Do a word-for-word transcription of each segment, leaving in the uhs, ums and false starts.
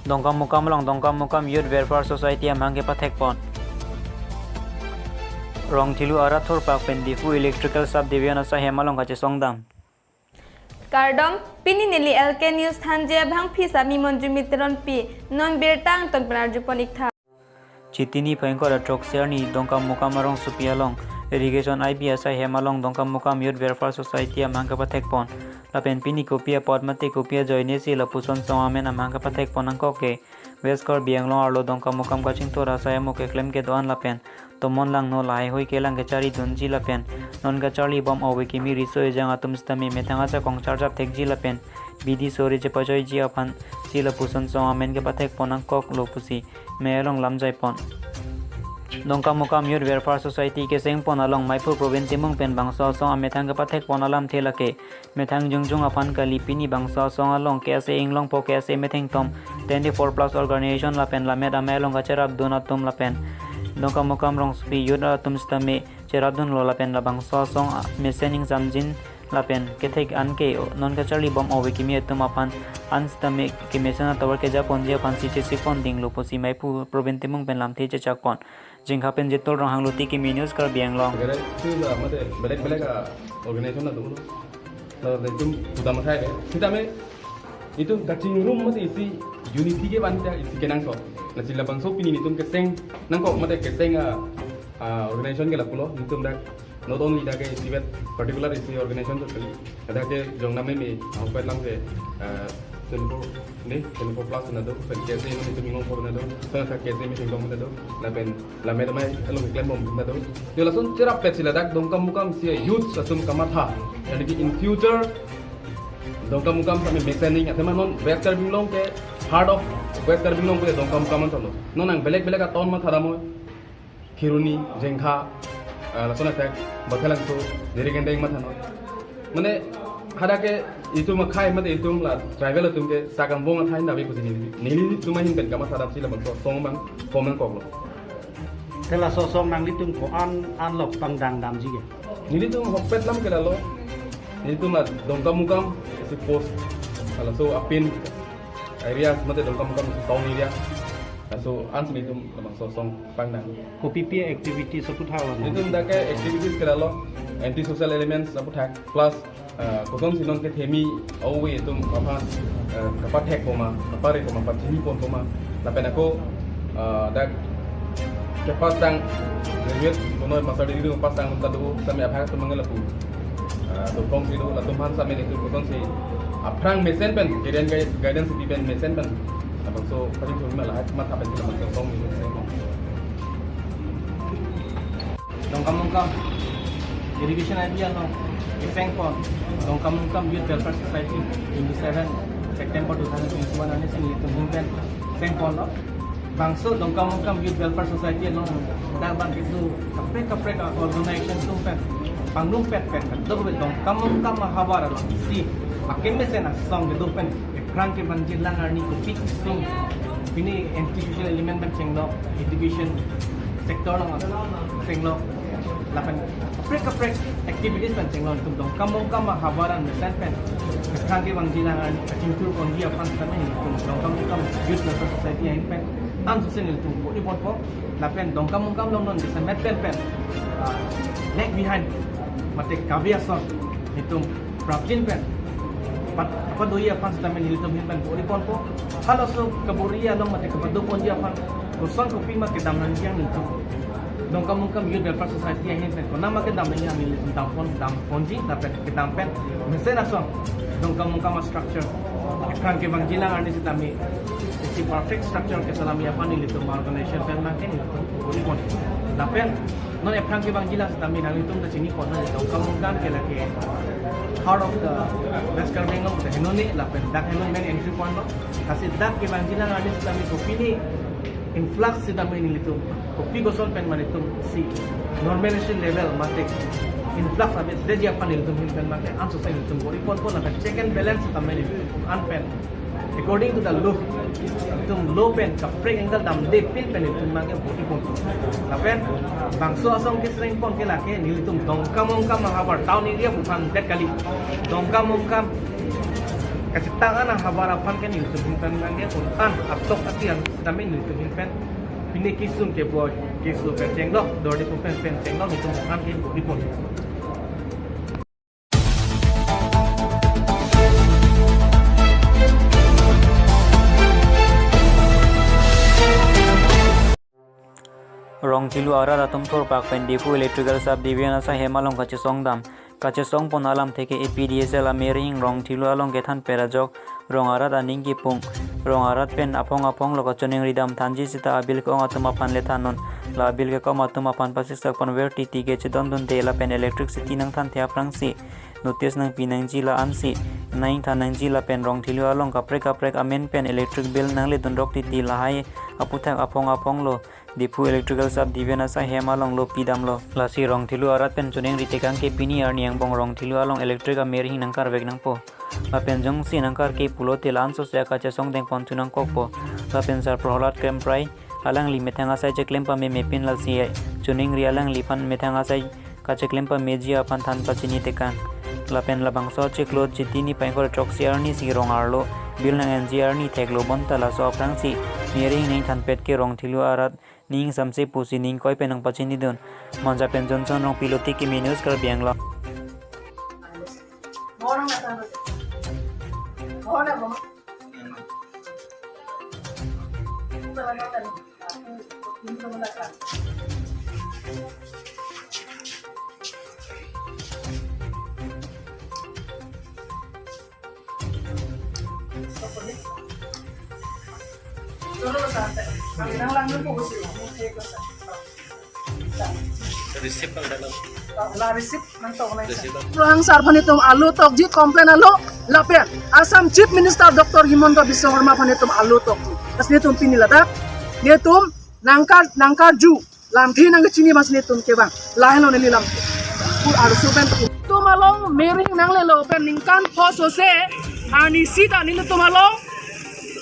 Dongkamukam along Dongkamukam Youth Welfare Society amahang kepathekpon. Rongthilu arat thurpak pen Diphu Electrical Subdivision asaihem along kachesongdam. Kardom, pini neli L K News thanji abangpi sami Monjumi Teronpi, non birta angton pen arjupon iktha. Chiti niphai ingkoi ra throksi arni Dongkamukam arongsopi along Irrigation I B asaihem along Dongkamukam Youth Welfare Society amahang kepathekpon. Lapen pini kopi apot mate kopi ajoine si lapuson song amen amahang kepathekpon nangkok ke West Karbi Anglong arlo Dongkamukam kachingthur asai amo keklem kedo-an lapen tomon langno lahaihui kelang kecharidunji lapen non kacharlibom ove kimi riso ejang atum sitame methang ajakong charjap thekji lapen bidi sori chepachoiji aphan si lapuson song amen kepathekpon nangkoklo pusi mei along lamjaipon. Dongkamukam Youth Welfare Society kesengpon along maiphu Probin Timung pen bangso asong amethang kepathekpon alamthe lake methang jongjong aphan kali, pini bangso asong along K S A Inglongpo K S A methengtom twenty-four plus organization lapen lammet amei along kacherapdun atum lapen Dongkamukam rongsopi youth atum sitame cherapdunlo lapen labangso asong mesen ingsamjin lapen kethek an ke non kacharlibom ove kimi atum aphan an sitame kemesen atovar kejaponji aphan si chesikpon dinglo pusi maiphu Probin Timung pen lamthe chechakpon. Jengkha pen Jitul Ronghang, Luti Kimi News, Karbi Anglong. Agar itu lah, mate, belek-belek, ah, organization na dulu. Lalu itu udah makai deh. Kita me itu kachingrum mate isi unity ke ban ta isi kenangsot. Lasi labangso pini nelitum keseng nangkok mate keseng, ah, ah, organization ke lapulo nelitum dak not only dak ke isi bet particular isi organization to kali. Ada ke jong name me ahok pet lang ke, ah, twenty-four ni, twenty-four plus na do, pen K S A ni twenty-four na do, sa sa K S A methengtom na do, lapen lammet amei along keklembom na do. Yo lason cherap pet si ladak Dongkamukam si youth atum kamatha. Jadi ki in future Dongkamukam sami mesening, athema non West Karbi Anglong ke heart of West Karbi Anglong ke Dongkamukam an solo. Non nang belek-belek a-town matha damoi. Kheroni, Jengkha, ah, lason attack, Baithalangso, Jirikindeng matha non. Mane, hadak ke itum akhei mate itum la tribal atum ke sakam bong athai na be kusi neli. Nelitum ahin pen kamatha dam si labangso asong abang form nangkoklo. Te laso asong nanglitum ko-an an lok pangdang damji ke? Nelitum ahok pet lam ke lalo. Nelitum la Dongkamukam isi post. Laso apin areas mate Dongkamukam isi town area. Laso ansi nelitum labangso asong pangdang. Kopi pi activities aphuthak lo? Nelitum dak ke activities ke lalo anti social elements aphuthak plus, eh, kosonsi non kethemi ove atum aphan, eh, kapathekpo ma, kapareppo ma, pachiniponpo ma. Lapen ako, eh, dak kepasang graduate kono master degree pasang ta do sami aphak atum mangel lapu. Ah, dokong si do latum aphan sami nelitum kosonsi aphrang mesen pen, career gui-, guidance di pen mesen pen. Labangso paling thumi malah matha pen labangso asong ni mesen. Dongkamukam Irrigation I B along kesengpon Dongkamukam Youth Welfare Society twenty-seven September two thousand twenty-one arni si nelitum ahin pen sengponlo. Bangso Dongkamukam Youth Welfare Society along dak bang kedo kaprek kaprek a-organization atum pen pangrum pet pen kedo ave Dongkamukam ahavar along isi akemesen asong kedo pen ephrang kevangjilang arni kopi kesung pini anti social element pen chenglo, education sector along chenglo, lapen kaprek kaprek activities pen chenglo, itum Dongkamukam ahavar an mesen pen ephrang kevangjilang arni kachingthur ponji aphan sitame itum Dongkamukam Youth Welfare Society ahin pen ansose nelitum bor-iponpo. Lapen Dongkamukam along non jasemet pen pen, ah, lag behind mate kave ason itum prapjin pen pat, apa doi aphan sitame nelitum ahin pen bor-iponpo. Halaso kabor-i along mate kapado ponji aphan koson kopi ma kedam nangji an nelitum Dongkamukam Youth Welfare Society ahin pen konat ma kedam nangji an nelitum dampon, damponji lapen kedam pen mesen ason Dongkamukam a-structure ephrang kevangjilang arni sitame isi perfect structure keselamji aphan nelitum organization pen abang ke nelitum bor-ipon. Lapen non ephrang kevangjilang sitame nanglitum ta chinipon, non Dongkamukam ke lake heart of the West Karbi Anglong, the henone lapen dak henone main entry point lo. Lasi dak kevangjilang arni sitame kopine influx sitame nelitum kopi koson pen ma nelitum si normalization level mate influx avedetji aphan nelitum ahin pen mate ansose nelitum bor-iponpo lapen check and balance sitame nelitum an pen according to the law, itum law pen kaprek angle damde pin pen itum abang ke bor-iponpo. Lapen bangso asong kesengpon ke lake nelitum Dongkamukam ahavar town area aphan det kali. Dongkamukam Kachetang an ahavar aphan ke nelitum ahin pen nangkepon an, atok ati an sitame nelitum ahin pen pini kesung keboi keso pen chenglo, dorde pu pen pen chenglo, nelitum aphan ke bodi pon. Rongthelu arat atum thurpak pen Diphu Electrical Sub Division asaihem along kachesong dam. Kachesong pon alamthe ke A P D S L amerihing Rongthelu along kethan pera jok, rong arat aning kipung. Rong arat pen aphong aphong lo kachoningri dam thanji seta abill ke-ong atum aphan le thannon. La abill kekom atum aphan pasiksak pon ver titi ke chedondunde lapen electricity nangthanthe aphrangsi notice nangpi nangji la ansi nangthan nangji lapen Rongthelu along kaprek kaprek amen pen electric bill nangledun rok titi lahai aputhak aphong aphong lo Diphu Electrical Sub Division asaihem along lo pidamlo. Lasi Rongthelu arat pen choningri tekang ke pini arni angbong Rongthelu along electric amerihing nangkarvek nangpo. Lapen jongsi nangkarke pulote la-an sose akachesong dengpon thu nangkokpo. Lapen Sar Prohlad Kemprai alangli methang asai cheklem pamemepin lasi choningri alangliphan methang asai kacheklem pameji aphan than pachini tekang. Lapen labangso chiklo Chiti niphai ingkoi ra throksi arni si rong arlo bill nang-enji arni theklo bonta laso aphrangsi merihing nangthanpet ke Rongthelu arat ning samse pusi ning koi pen nangpachinidun. Manja pen Johnson Rongpi, Loti Kimi News, Karbi Anglong. Receive ang dalam. La receive nangtoknang. Receive. Lohang sar aphan itum alu tokji complain alo lapen Assam Chief Minister Doctor Himanta Biswa Sarma aphan itum alu tokji. Lasi netum pini ladak netum nangkar nangkarju lamthe nangkachini mas netum kevang. Lahelo neli lam. Pur arsu pen itum along merihing nanglelo pen ningkan pho sose arnisi ta nelitum along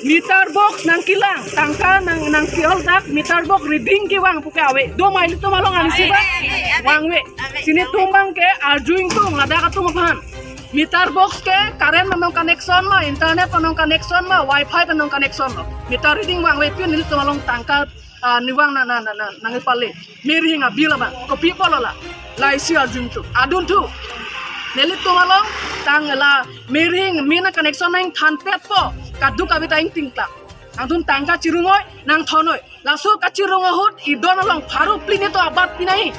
meter box nangkelang, tangka nang nangke-ol dak meter box reading kevang puke ave. Do ma ilitum along arnisi ba? Vangve. Lasi netum abang ke arju ingtung ladak atum aphan. Meter box ke current anong connection ma, internet anong connection ma, wifi anong connection ma. Meter reading vangve pin ilitum along tangka, ah, nivang na na na na nangpale. Merihing abill abang kopi apotlo la? La isi arju ingtung. Adunthu nelitum along tang la merihing mina connection nangthanpetpo, kadokave ta ingtingklak. Nangtum tangka chirunoi, nangthonoi. Laso kachirung ahut idon along pharo phli netum abat pinangji.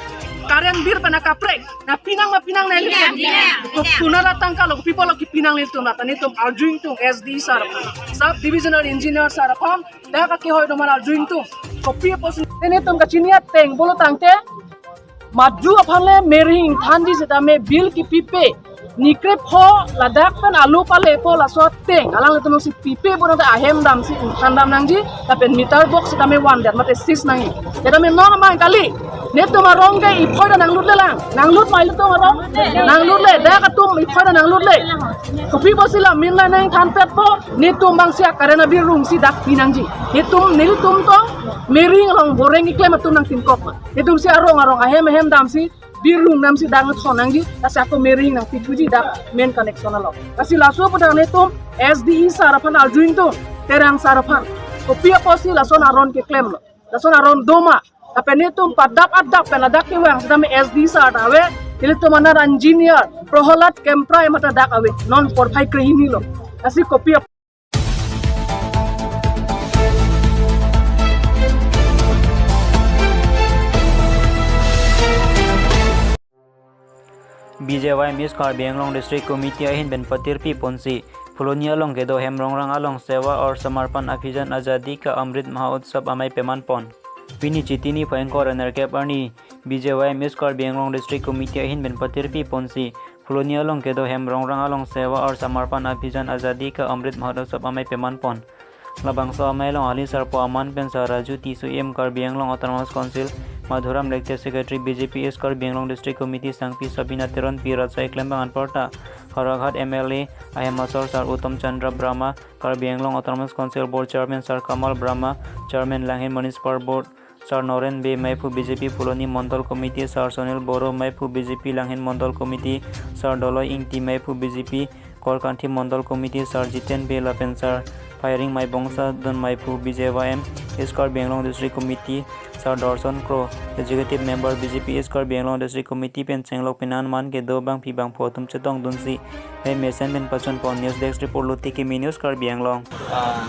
Current bill pen akaprek. Na pinang ma pinangnang neli? Pinang, pinang, ko pinang. Konat atangka lo, kopi apotlo kepinang nelitum, lata netum arju ingtung S D E sar aphan, Sub Divisional Engineer sar aphan, dak akehoi doman arju ingtung. Kopi apotsi netum kachini ateng pulo tangte maju aphan le merihing thanji sitame bill kepipe. Nikrep ho ladak pen alu palepo laso ateng. Alanglitum si pipe bonta ahem damsi ingthan dam nangji. Lapen meter box sitame vandet mate seize nangji. Sitame non abang kali. Netum arong ke iphoi ta nanglut le lang. Nanglut ma ilitum arong? Nanglut le. Dak atum iphoi ta nanglut le. Kopi apotsi la min la nangthanpetpo? Netum abang si a-current abill rungsi dak pinangji. Netum nelitum tong merihing along boreng keklem atum nangtinkok ma. Netum si arong arong ahem ahem damsi bill rung damsi dak thon nangji, lasi ako merihing nangpithuji dak main connection along. Lasi laso apot netum S D E sar aphan arju ingtung, Terang sar aphan. Kopi apotsi lason aron keklemlo? Lason aron do ma? Lapen netum padap adap pen ladak kevang sitame S D E sar ta ave, ilitum anat engineer Prohlad Kemprai mate dak ave, non porphai krehini lo. Lasi kopi ap- B J Y M East Karbi Anglong District Committee ahin pen patirpi ponsi Phuloni along kedo hem Rongrang along Seva aur Samarpan Abhijan Azadi Ka Amrit Mahotsav amei peman pon. Pini Chiti niphai ingkoi ra nerkep arni B J Y M East Karbi Anglong District Committee ahin pen patirpi ponsi Phuloni along kedo hem Rongrang along Seva aur Samarpan Abhijan Azadi Ka Amrit Mahotsav amei peman pon. Labangso amei along hali sarpo aman pen Sar Raju Tisso, E M Karbi Anglong Autonomous Council, Madhuram Lekte, Secretary B J P East Karbi Anglong District Committee sangpi Sabina Teronpi, Ratsai Klembang anparta, Howraghat M L A ahem asor Sar Uttam Chandra Brahma, Karbi Anglong Autonomous Council Board Chairman Sar Kamal Brahma, Chairman Langhin Municipal Board Sar Noren Bey, Meiphu B J P Phuloni Mondol Committee Sar Sunil Boro, Meiphu B J P Langhin Mondol Committee Sar Doloi Ingti, Meiphu B J P Borkanthi Mondol Committee Sir Jiten Bey lapen Sir Phairing Maibongsa, Don Maiphu, B J Y M East Karbi Anglong District Committee Sir Dorson Kro, Executive Member B J P East Karbi Anglong District Committee pen chenglok pinan man kedo bangpi bangpho atum chetongdunsi hai mesen pen pachunpon. News Desk Report, Lotiki News, Karbi Anglong. Ah,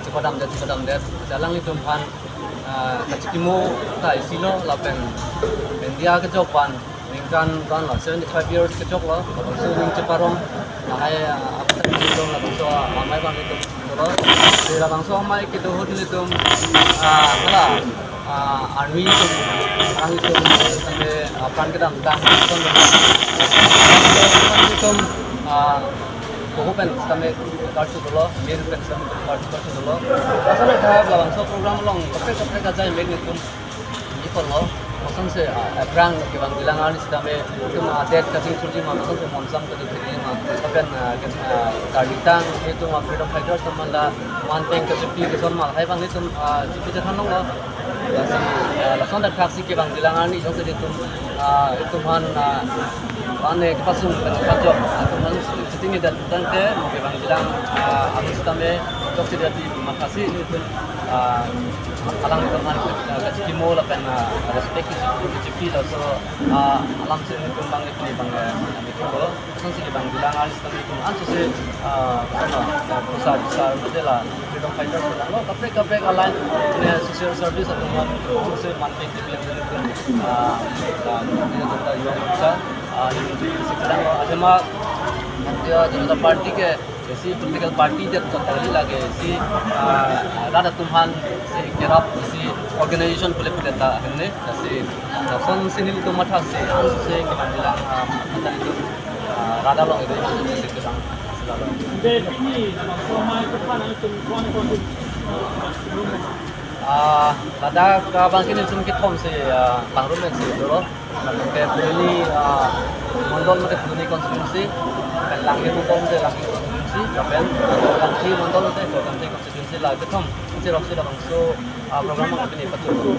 chepadamdet, chepadamdet. Alanglitum aphan, ah, kachikimo ta isi lo lapen India kechok aphan ningkan kan lo, seventy five years kechok lo, labangso ning cheparong lahai, ah, apa tadi itu labangso, ah, amei abang itu lo. Di labangso amei kedo ahut ilitum, ah, hala, ah, army atum, alanglitum sampai, ah, apran kedamtang, ilitum, ah, koho pen sampai karchu dolo, mir pen sampai karchu, karchu dolo. Asal ada labangso program along kaprek kaprek ajai mek ilitum ikon lo, masang se, ah, aphrang kevangjilang arni sitame, itum, ah, det kachingthurji ma, masang se monsam kachingthurji ma, lapen, ah, ke, ah, karbi tang, itum, ah, freedom fighters atum aphan la manpeng kachipi keson ma, lahai abang itum, ah, chipi chethan longlo. Lasi, ah, lason dak thaksi kevangjilang arni jongsi itum, ah, itum aphan, ah, mane kepasung pen kepajok, ah, itum aphan sitini dat tangte, kevangjilang, ah, arni sitame, jongsi dati mathasi itum, ah, alangtum aphan, ah, kachikimo lapen, ah, respect kechipi, kechipi laso, ah, alam si itum bang ipli bang, eh, itum lo. Lason si kevangjilang arni sitame itum ansose, ah, ano, ah, pusar, pusar mate la freedom fighters lo, kaprek kaprek aline, ne social service atum aphan ansose manpeng kepi itum, ah, ah, itum ta Yuva Morcha, ah, itum si sedang lo, ajama Bharatiya Janata Party ke isi political party det kotali lake isi, ah, rat atum aphan isi kerap isi organization pule pule ta henne, lasi lason si nelitum mathasi ansose kevangjilang, ah, mate itum, ah, rat along itum si sedang selalu. Jadi ini nama semua itu kan itu kau itu, ah, ladak, ah, bangkini itum kethom si, ah, pangrum si dolo. Ke Phuloni, ah, Mondol mate Phuloni constituency, lapen Langhi Mondol mate Langhi constituency, lapen Borkanthi Mondol mate Borkanthi constituency, la kethom si rok si labangso, ah, program abang pini patu.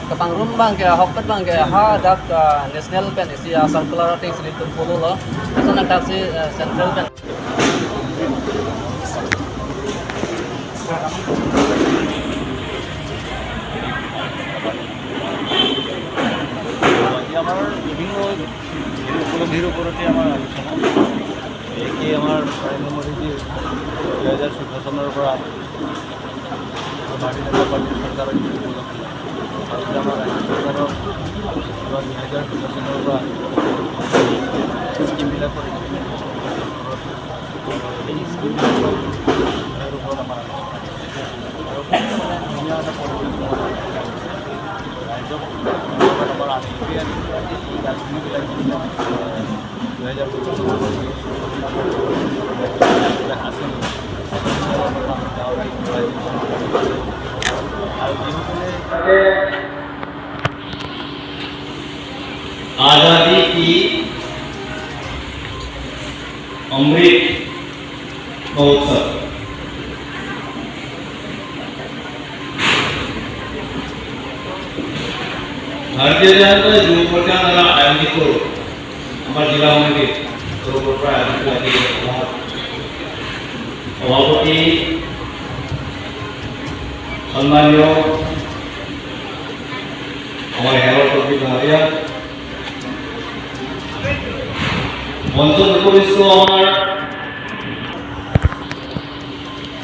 Kepangrum abang ke, ahokpet abang ke, ha dak, ah, national pen isi, ah, circular ateng si nelitum follow lo. Lason dak si, ah, central pen আজি আমাৰ বিভিন্ন উপলব্ধিৰ ওপৰতে আমাৰ আলোচনা। একে আমাৰ নৰেন্দ্ৰ মোদীজীৰ দুহেজাৰ চৈধ্য চনৰ পৰা ভাৰতীয় জনতা পাৰ্টীৰ চৰকাৰৰ যি উপলব্ধি, আৰু আমাৰ ৰাজ্য চৰকাৰৰ যোৱা দুহেজাৰ চৈধ্য চনৰ পৰা স্কিমবিলাকৰ এই স্কিমবিলাকৰ ওপৰত আমাৰ আলোচনা। আৰু মানে ধুনীয়া এটা পৰিৱেশ আমাৰ ৰাইজক আমাৰ আশীৰ্বাদ, এই গাঁথনিবিলাক যিবিলাক, আহ, দুহেজাৰ পঁচিছ চনৰ পৰা আছে, আৰু যিসকলে आज़ादी की अमृत महोत्सव। ভাৰতীয় জনতা যুৱ মৰ্চাৰ দ্বাৰা আয়োজিত আমাৰ জিলা সমিতিৰ তৰফৰ পৰা আয়োজিত আজি সভাত সভাপতি, সন্মানীয় আমাৰ সেৱাৰ প্ৰতি ডাঙৰীয়া, মঞ্চত উপবিষ্ট আমাৰ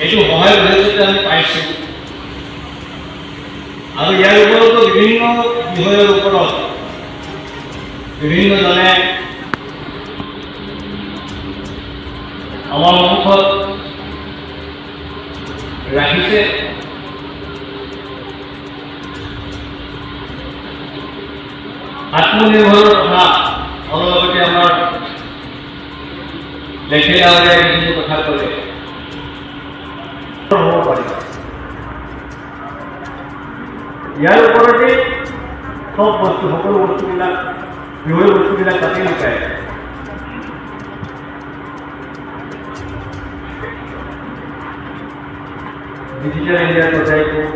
এইটো সহায় সহযোগিতা আমি পাইছো। আৰু ইয়াৰ ওপৰতো বিভিন্ন বিষয়ৰ ওপৰত বিভিন্নজনে আমাৰ সন্মুখত ৰাখিছে। আত্মনিৰ্ভৰৰ কথা, অলপতে আমাৰ লেখে ডাঙৰীয়াই যিখিনি কথা ক'লে, হ'ব পাৰে। ইয়াৰ ওপৰতে চব বস্তু, সকলো বস্তুবিলাক, বিষয়বস্তুবিলাক তাতে লুকাই আছে। ডিজিটেল ইণ্ডিয়াৰ কথাই কওক,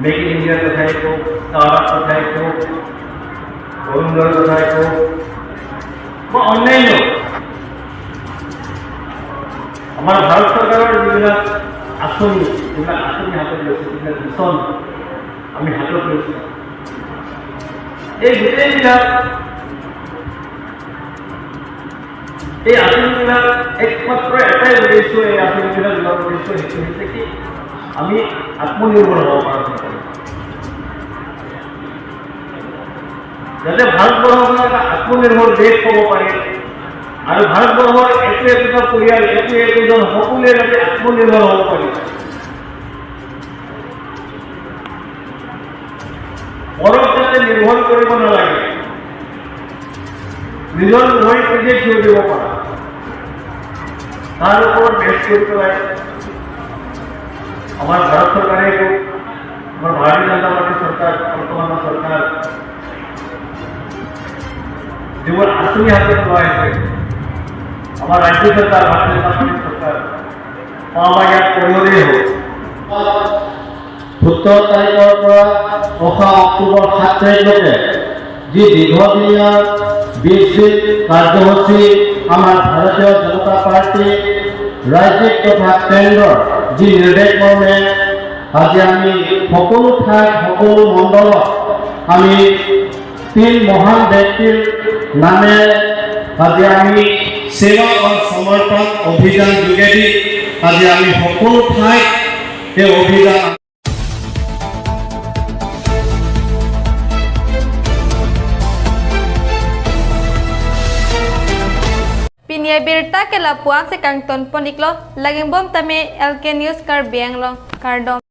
মেক ইন ইণ্ডিয়াৰ কথাই কওক, ষ্টাৰ্টআপ কথাই কওক, অৰুণোদয়ৰ কথা কওক বা অন্যান্য আমাৰ ভাৰত চৰকাৰৰ যিবিলাক আঁচনি, যিবিলাক আঁচনি হাতত লৈছে, যিবিলাক মিছন আমি হাতত লৈছো, এই গোটেইবিলাক, এই আঁচনিবিলাক একমাত্ৰ এটাই উদ্দেশ্য, এই আঁচনিবিলাক লোৱাৰ উদ্দেশ্য সেইটো হৈছে কি, আমি আত্মনিৰ্ভৰ হ'ব পাৰোঁ। যাতে ভাৰতবৰ্ষখন এটা আত্মনিৰ্ভৰ দেশ হ'ব পাৰে আৰু ভাৰতবৰ্ষৰ একো একোটা পৰিয়াল, একো একোজন সকলোৱে যাতে আত্মনিৰ্ভৰ হ'ব পাৰে। পৰক যাতে নিৰ্ভৰ কৰিব নালাগে, নিজৰ ভৰিত নিজে থিয় দিব পৰা, তাৰ ওপৰত বেছ কৰি পেলাই আমাৰ ভাৰত চৰকাৰে এইটো, আমাৰ ভাৰতীয় জনতা পাৰ্টি চৰকাৰ, বৰ্তমানৰ চৰকাৰ যিবোৰ আঁচনি হাতত লোৱা হৈছে, আমাৰ ৰাজ্য চৰকাৰ, ভাৰতীয় জনতা পাৰ্টি চৰকাৰ, আমাৰ ইয়াত পৰিণতি হ'ব। সোতৰ তাৰিখৰ পৰা অহা অক্টোবৰ সাত তাৰিখলৈকে যি দীঘলীয়া বিশ দিন কাৰ্যসূচী আমাৰ ভাৰতীয় জনতা পাৰ্টি ৰাজ্যিক তথা কেন্দ্ৰৰ যি নিৰ্দেশ মৰ্মে আজি আমি সকলো ঠাইত, সকলো মণ্ডলত আমি তিন মহান ব্যক্তিৰ নামে আজি আমি সেৱা আৰু সমৰ্পণ অভিযান যোগেদি আজি আমি সকলো ঠাইত এই অভিযান Pini abirta ke lapu-an si kangton pon-iklo, langbom tame L K News Karbi Anglong, kardom.